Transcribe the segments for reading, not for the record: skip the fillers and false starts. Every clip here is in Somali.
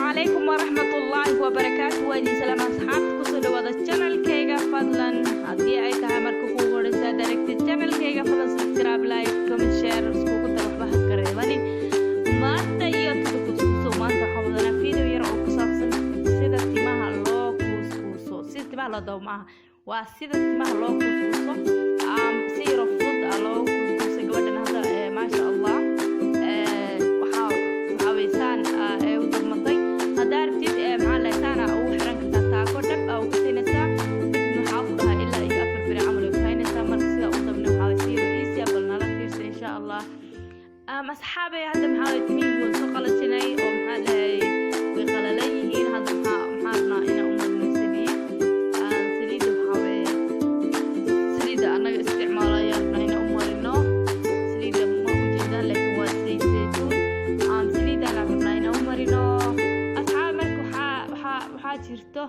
Calaykum waraxmatullaahi wabarakaatu. Waa idin salaam, asxaabta kusoo dhawaada channelkayga. Fadlan, haddii ay tahay marka kugu horeysa aad aragtid channelkayga, fadlan subscribe, like, comment, share iskugu dar, waxba ha ka reebanin. Maanta iyo kuuskuuso, maanta waxaan wadanaa video yar oo ku saabsan sida timaha loo kuuskuuso, sida timaha loo dabo maaha, waa sida timaha loo kuuskuuso, si yaroo fudud ah loo kuuskuuso. Gabadhan hadda, maasha Allah, waxaa weysaan ee u dabmatay. Haddaa rabtid, maxaa la saana ugu xiran kartaa, taako dhab aa ugu siinaysaa, kadibna waxaa ku dhahaa ilaa iyo 4 beri camal ay ku haynaysaa. Marka sida u dabna waxaa si yaroo easy ah, bal nala fiirsa insha Allah. Asxaabay, hadda maxaa waye, timihii waan soo qalajinay oo maxaa dhahay, way qalalan yihiin. Hadda maxaa rabnaa inaan u marno saliid. Saliidda waxaa weeye saliidda annaga isticmaalo ayaan rabnaa inaan u marino. Saliidda ma ujeedaan, laakiin waa saliid zaytuun. Saliiddaan rabnaa inaan u marino, asxaab. Marka waxaa jirto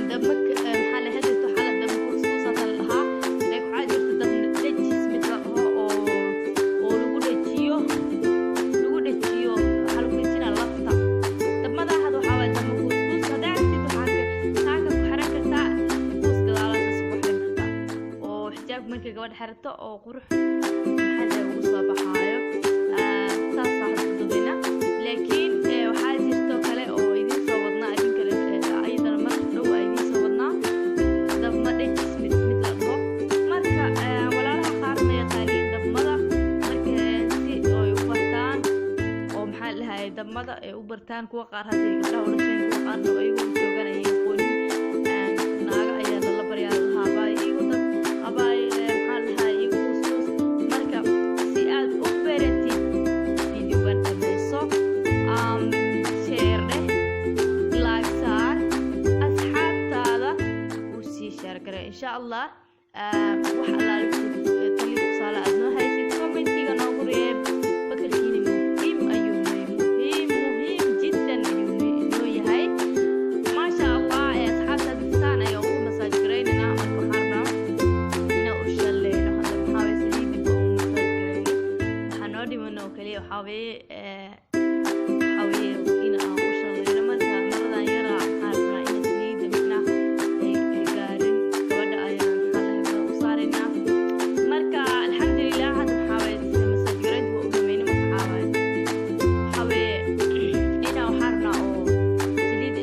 daba, maxaa la jirto, waxaa la daba kuuskuusaasa la dhahaa, laakiin waxaa jirto dab dhejis mid la dhaho oo lagu dhejiyo, waxaa lagu dhejinaa lafta dabmada. Hadda waxaa waye daba kuuskuus. Haddaa rabtid, waxaa taaka ku xiran kartaa, kuus gadaalasaas ugu xiran kartaa oo xijaabka markay gabadha xirato oo qurux maxaa la ugu soo baxaayo. Saasaa hadda ku dabayna, laakiin waxaa jirto kale oo idiin soo wadnaa, idin kale ayadana mar dhow aa idiin soo wadnaa, dabma dhejis mid la dhaho. Marka walaalaha qaar ma yaqaaniin dabmada, marka si ay u bartaan oo maxaa la dhahay dabmada ay u bartaan, kuwa qaar hadda gabdhaha u dhasheen, kuwa qaarna ayagu joogaan ayay aqoonin. Naaga ayaa lala baryaa, lahaa abaay iigu dab, abaay, maxaa la dhahay, iigu kuuskuus. Marka si aad u baratid, videogan dhammayso, share dheh, like saar, asxaabtaada u sii share garee insha Allah. Wax allaale tali tusaale aad noo haysid, commentiga noogu reeb. Fakarkiina muhiim ayuu muhiim muhiim jiddan ayuu noo yahay, maasha Allah. Asxaabta, saan ayaa ugu massage garaynaynaa. Marka waxaan rabnaa inaan u shaleyno. Hadda maxaa waye, saliidii baa u massage garaynay, waxaa noo dhiman oo kaliya waxaa weeye in aan u shaleyno. Marka maradan yara waxaan rabnaa in saliidda macnaha ay gaarin gabadha ayaan maxaa la marada u saaraynaa. Marka alxamdulilah, hadda maxaa waye, massage garaynta waa u dhameynay. Marka waxaa weeye inaa waxaa rabnaa oo saliid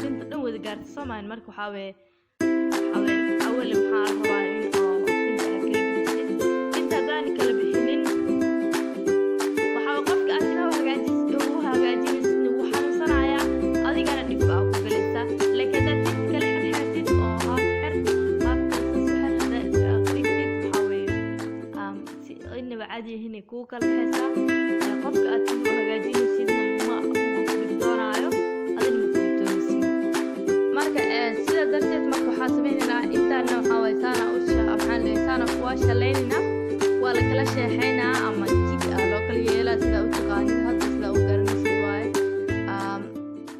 tinta dhan wada gaarta soomahan. Marka waxaa weeye awal maxaa la rabaa in oo tinta aad kala bixisid. Tinta haddaan kala bixinin, waxaa qofka aad timaha u hagaajinaysid wuu xanuunsanayaa, adigana dhibka aa ku galaysaa. Laakiin haddaad tinta kala xirxiratid oo half xir, half kale saas u xir haddaad dhigtid, waxaa weeye si inaba caadi ahinay kugu kala baxaysaa. Qofka aad tinta u hagaajinaysidna ma ku dhibtoonaayo, adina ma ku dhibtoonaysid. Marka sidaa darteed, marka waxaa sameynaynaa intaana waxaa waye saana u maxaa la saana waa shalaynaynaa, waa la kala sheexaynaa ama jig ah loo kala yeelaa, sidaa u taqaanid hadda, sidaa u garanaysid waaye.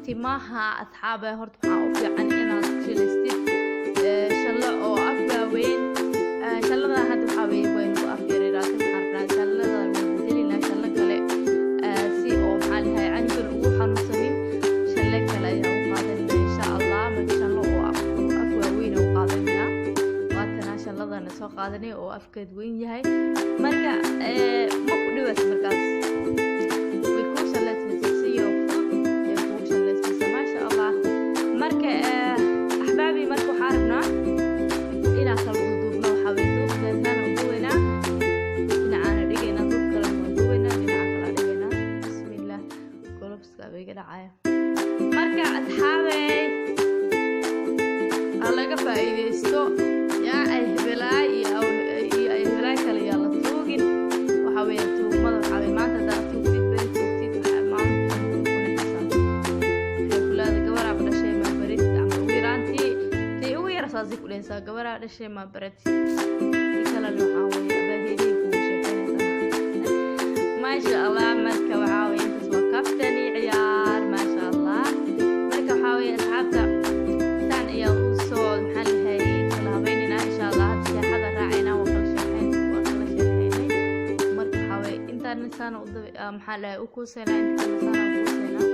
Timaha, asxaabe, horta waxaa u fiican inaad shalaystid shallo oo af waaweyn. Shallada hadda waxaa weeye waynu af yareeraatay. Waxaan rabnaa shallada waan bedelinaa, shallo kale, si oo maxaa la dhahay canugan ugu xanuunsanin. Shalle kale ayaan u qaadanayna insha Allah. Marka shallo oo af waaweyn u qaadanayna, waatanaa shalladana soo qaadanay oo afkeed weyn yahay. Marka ma ku dhibayso, markaas way kuu shalleysmaysaa, si yaroo fudud ay kugu shalleysmaysaa, maasha Allah. Marka axbaabi, marka waxaa rabnaa inaan kala duuduubno. Waxaa weye duubkeentaana u duubaynaa, dhinacaana dhigaynaa, duub kalena waa duubaynaa, dhinaca kala dhigaynaa. Bismillah, golofiska baa iga dhacaya. Marka asxaabey, ha laga faa'iidaysto. Yaa ay hebelaay iyo ay hebelaay kale yaa la tuugin. Waxaa weeye tuugmada, waxaa weye maanta haddaad tuugtid, beri tuugtid, waxaa maalinta way ku naxaysaa, waxay ku leedahay gabaraaba dhashay maa baritid camal. Ugu yaraantii tii ugu yara saasay ku dhehaysaa, gabaraa dhashay maa baratid. Tii kalena waxaa weeye abaaheedii kugu sheekeynaysaa, maasha Allah. Marka waxaa weye intaas waa kaftani ciyaar, maasha Allah. Marka waxaa weye asxaabta, saan ayaa u soo maxaa lahay kala habaynaynaa insha Allah. Hadda sheexada raacayna, waa kala sheexeyn, waa kala sheexeynay. Marka waxaa weye intaana saana u daba maxaa lahay u kuusaynaa, inta kale saana u kuusaynaa.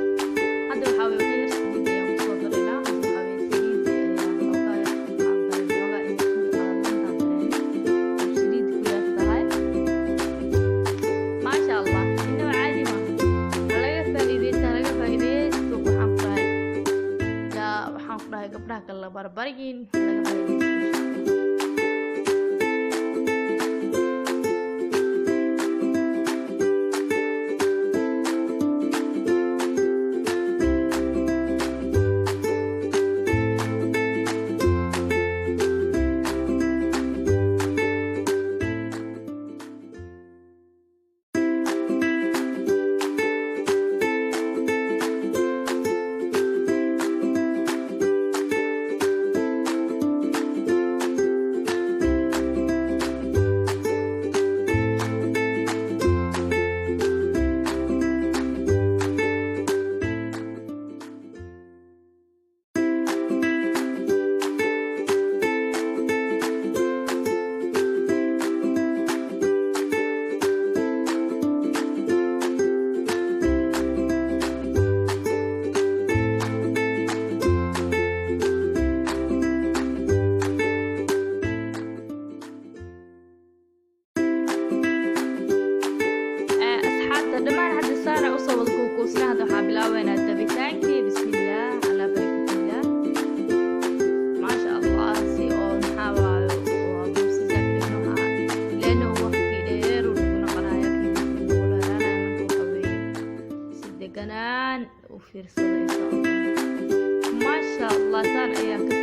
Hadda waxaa weye wax yar saliid ayaan kusoo daraynaa. Hadda waxaa weye saliid ayaan xoogaa waxaan dareemay xoogaa inay ku qalalantaan dareemay oo saliid ku yar tahay. Maasha Allah, inaba caadi maaha. Ha laga faa'iideysta, ha laga faa'iideysto. Waxaan ku dhahay yaa, waxaan ku dhahay gabdhaha kale la barbarigin, ha laga faa'iideysto, insha Allah. Asxaabta dhammaan, hadda saana usoo wada kuukuusna. Hadda waxaa bilaabeynaa dabitaankii. Bismillaah, calaa barakatillah. Maasha Allah, si oo maxaa waayo waa buubsiisa ka dhigno waxaa leeno waqti dheer uu nagu noqonaya, fiidiyowga nagu dheeraanaya. Marka waxaa weeye si deganaan u fiirsada, insha Allah. Maasha Allah, saan ayaan ka